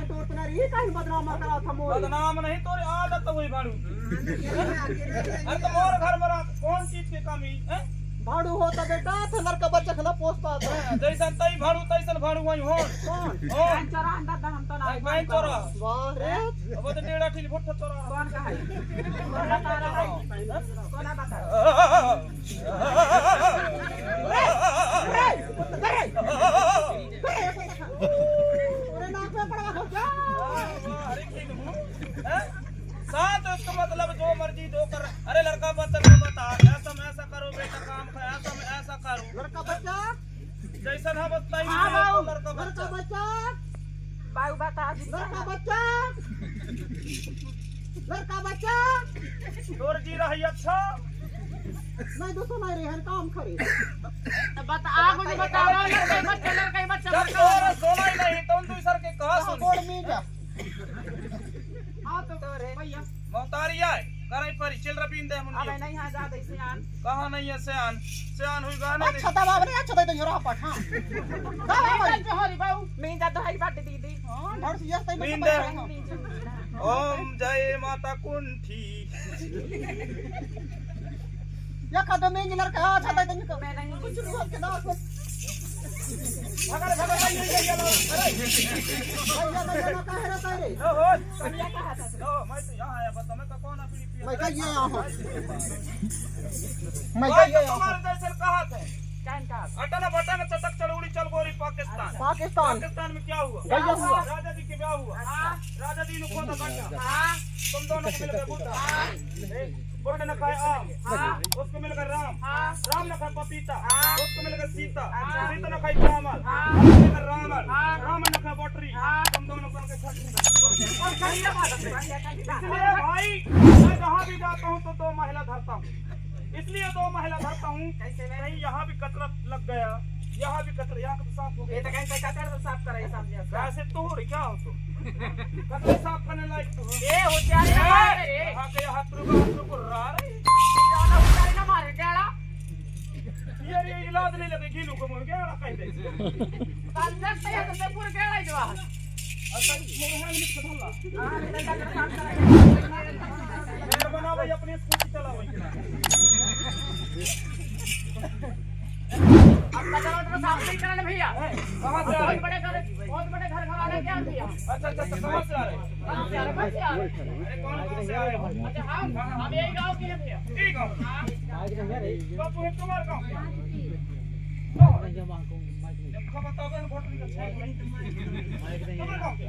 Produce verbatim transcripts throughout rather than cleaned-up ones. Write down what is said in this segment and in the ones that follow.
तोर तो नहीं, ये काहे बदनाम करा था मोर? बदनाम नहीं, तोर आदत तो वही भाड़ू। अरे तो मोर घर में रात कौन चीज के कमी है? भाड़ू हो तो बेटा, तो लड़का बच्चा खिला पोस पाता। हाँ, जैसन तई भाड़ू, तैसन भाड़ू वही हो। कौन? हो। कान चोरा अंदर दा हम तो ना। कान चोरा। वाह रे। अब तो डेढ़ा ठिल फुट चोरा। कौन कहा है? कौन बता रहा है? कौन बता रहा है? अरे, अरे, अरे, अरे, अरे, नाक में पड़ा हो क्या? हैं? साथ उसका मतलब जो मर्जी जो कर। अरे लड़का बच्चा को बता, ऐसा में ऐसा करो बेटा, काम का ऐसा में ऐसा करो। लड़का बच्चा? जैसा ना बताई हाँ, तो बाबू, लड़का लड़का बच्चा। बच्चा? बाबू बता दी। लड़का बच्चा? लड़का बच्चा? तोर जी रही अच्छा। नहीं दोस्तों, नहीं रही है, काम करे। तो बता, कुछ बता रहा हूँ, लड़का ही बच्चा, लड़का ही बच्चा, जब लड़का ही तोरा बच्चा। सोना ही नहीं, तो उन दूसर के कहा हाँ, सुन। बोल में जा। हाँ, तो भैया। मौतारी आए, करे परी, चिल रबीन दे मुंडी। अबे नहीं, हाँ, जा दे, सियान। कहाँ नहीं है सियान? सियान हुई गाने दे। अच्छा, दबा, बने, अच्छा, दे, दे, यो रहा पट, हाँ। दबा, बने। जो हरी बाबू। मीन जा, दहाई बाटे दीदी। हाँ, ढोर से यस तई मीन दे। ओम जय माता कुंठी। या खा दो, मैं इंजीनियर का, अच्छा, दे, दे, मैं नहीं। कुछ नहीं, के दांत में। भगा, भगा, भगा, ये, ये, ये लो। अरे। भैया, भैया, ना कहे रहता है रे? लो, हो। लो, मैं तो यहाँ आया, बस मैं तो कौन अभी मैं कहिए यहाँ हूँ। मैं भाई, कहिए तो यहाँ तुम्हारे हूँ। जैसे कहा थे। कौन कहा? अटन बटन चटक चल उड़ी चल गोरी पाकिस्तान। पाकिस्तान। पाकिस्तान में क्या हुआ? क्या हुआ? राजा जी के ब्याह हुआ। हाँ। राजा जी ने खोदा गड्ढा। हाँ। तुम दोनों को मिलकर बुद्धा। हाँ। बुद्ध ने खाए आम। हाँ। उसको मिलकर राम। हाँ। राम ने खाए पपीता। हाँ। उसको मिलकर सीता। अच्छा। सीता ने खाए चावल। हाँ। उसको मिलकर रावण। हाँ। रावण ने खाए बटरी। हाँ। तुम दोनों को आके खा। और खा लिया। इसलिए भाई, मैं जहाँ भी जाता हूँ तो दो महिला धरता हूँ। इसलिए दो महिला धरता हूँ, कैसे में? कहीं यहाँ भी कचरा लग गया, यहाँ भी कचरा, यहाँ का तो साफ हो ये गया। तो कहीं पे कचरा तो साफ करे, साफ नहीं होता। कैसे तो हो रही, क्या हो तुम? कचरा साफ करने लायक तो हो। ये होशियारी ना मार रे। यहाँ के यहाँ तुरु को, तुरु को रा रही। ज्यादा होशियारी ना मारे, टेढ़ा। ये, ये इलाज नहीं लगे, घीनू को मुड़ गया, कहीं दे। काल जब से ये तो पूरे टेढ़ा ही जो है। अच्छा, मोर हाथ में तो धर ला। हाँ, ये तो डॉक्टर साहब का है। फिर बना भाई, अपनी स्कूटी चला भाई। अब कचरा वचरा साफ नहीं करना भैया। कहाँ से आ रहे? बहुत बड़े घर, बहुत बड़े घर घराना क्या भैया? अच्छा, अच्छा, अच्छा, कहाँ से आ रहे? कहाँ से आ रहे? कहाँ से आ रहे? अरे, कौन गाँव से आ रहे हो? अच्छा, हम, हम यही गाँव के हैं भैया। यही गाँव? हाँ। बापू है तुम्हारे गाँव के? देखो, बताओ, बहन, वोट नहीं करते। तुम्हारे गाँव के?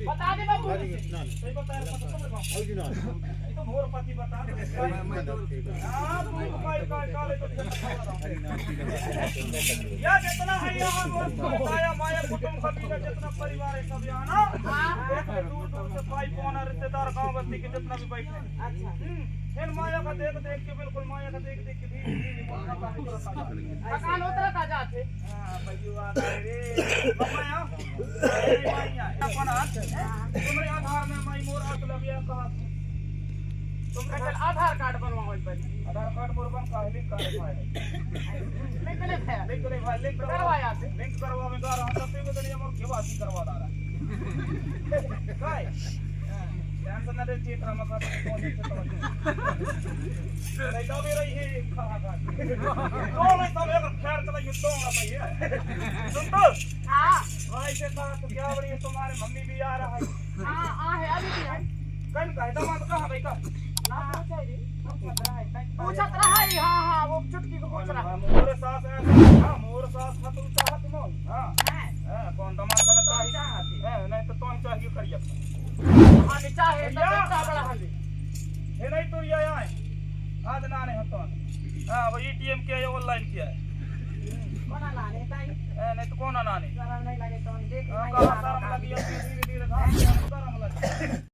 बता दे बापू। सही बता रहे, पता तुम्हारे गाँव के? ये तो मोर पति बता दे। हाँ, तू भाई, भाई, काले तो या जितना है यहाँ, मोर बताया, माया, कुटुंब, कबीला, जितना परिवार है, सब यहाँ ना। हाँ। एक दूर दूर से भाई, बहन, रिश्तेदार, गाँव बस्ती के जितना भी बैठे हैं। अच्छा। हम्म, फिर माया का देख देख के, बिल्कुल माया का देख देख के धीरे धीरे मोर का पानी उतरता जाता है। थकान उतरता जाते। हाँ, भैया, आ गए रे। माया, अरे माया, अपन आज, तुम्हारे आधार में माई मोर आज लग गया, कहा तुम अच्छा, आधार कार्ड बनवाओ एक बार। आधार कार्ड मोर बन का है, लिंक कार्ड है। लिंक नहीं है। लिंक नहीं भाई, लिंक करवा। करवा यहाँ से। लिंक करवा में गा रहा हूँ, तब भी बदलिए मोर केवासी करवा डाला। काय? ध्यान से ना दे, चेक रहा मखा तो कौन है, तो नहीं तो भी रही है, कहाँ का? कौन है सब एक खैर चला, ये तो आता ही है। सुन तो। हाँ। भाई से कहा, तो क्या बड़ी है, तुम्हारे मम्मी भी आ रहा है। हाँ, आ है, अभी भी है। कल का है, दामाद कहाँ भाई का? ना पूछा रे, पूछत रहा है, हाँ, हाँ, वो चुटकी को पूछ रहा है। मोरे सास है, हाँ, मोरे सास खतरू चाहत नहीं, हाँ। हाँ। हाँ, कौन दामाद गलत चाही? चाहत है। हाँ, नहीं तो तुम चाहिए करिए। हाँ, नहीं चाहे, तो भैया। बेटा बड़ा हाली। ये नहीं तो ये आए। आज ना नहीं होता। हाँ, वो एटीएम किया है, ऑनलाइन किया है। कौन ना नहीं ताई? ए, नहीं तो कौन ना नहीं? शर्म नहीं लगे तो हम देख हाँ, नहीं कहाँ पा रहा शर्म हूँ। लगी है, धीरे धीरे घास शर्म लगी।